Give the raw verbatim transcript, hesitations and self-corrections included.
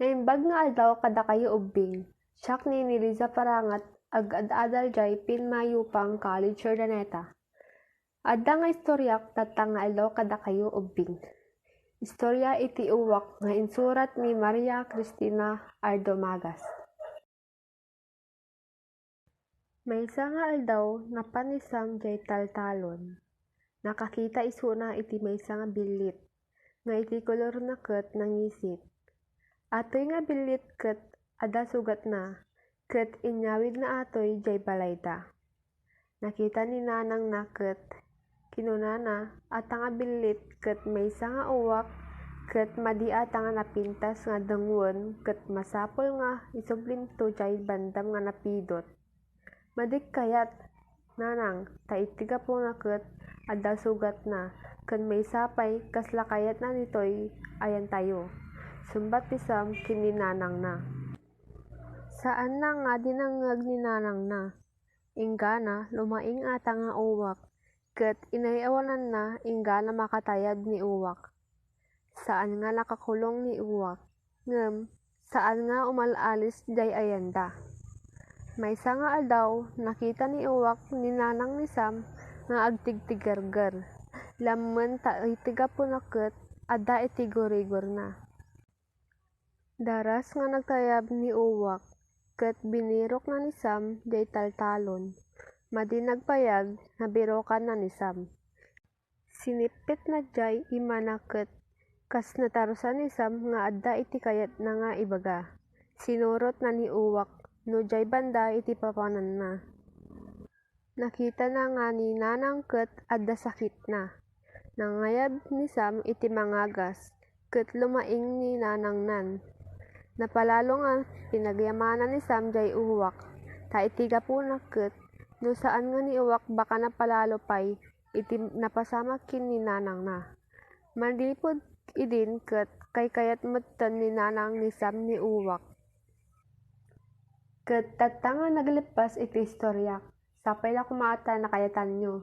Naimbag nga aldaw kadakayo ubbing. Siak ni Neliza Parangat, agad-adal jay Pinmayupang College, Urdaneta. Adda nga istoriak tatta nga aldaw kadakayo ubbing. Istoria iti uwak nga insurat ni Maria Cristina Ardomagas. Maysa nga aldaw, napan ni Sam jay taltalon. Nakakita isuna iti maysa nga billit, nga iti kolorna ket nangisit. Atoy nga billit ket adda sugatna, ket inyawidna atoy jay balayda. Nakita ni nanangna ket kinunana, "Ata nga billit ket maysa nga uwak, ket madi ata nga napintas nga dengwen, ket masapul nga isublimto jay bandam nga napidot." "Madik kayat, nanang, ta iti gapuna ket adda sugatna, ken maysa pay kasla kayatna ditoy ayantayo," sungbat ni Sam ken ni nanangna. Saanna nga dinengngeg ni nanangna. Inggana, lumaing ata nga uwak, ket inay-awananna inggana makatayab ni uwak. Saan nga nakakulong ni uwak, ngem saan nga umal-alis jay ayanda. Maysa nga aldaw, nakita ni uwak ni nanang ni Sam nga agtigtigerger. Lammen ta iti gapuna ket adda iti gurigurna. Daras nga nagtayab ni uwak, ket binirokna ni Sam jay taltalon. Madi nagpayag, nabirokanna ni Sam. Sinippitna jay imana ket kas natarusan ni Sam nga adda iti kayatna nga ibaga, sinurotna ni uwak no jay banda iti papananna. Nakitana nga ni nanang ket adda sakitna. Nangayab ni Sam iti mangagas, ket lumaing ni nanangnan. Napalalo nga pinagyamanan ni Sam jay uwak, ta iti gapuna ket no saan nga ni uwak baka napalalo pay iti napasamak ken ni nanangna. Manipud idin ket kaykayat metten ni nanang ni Sam ni uwak. Ket tatta nga nagleppas iti istoriak, sapay la koma ta nakayatanyo.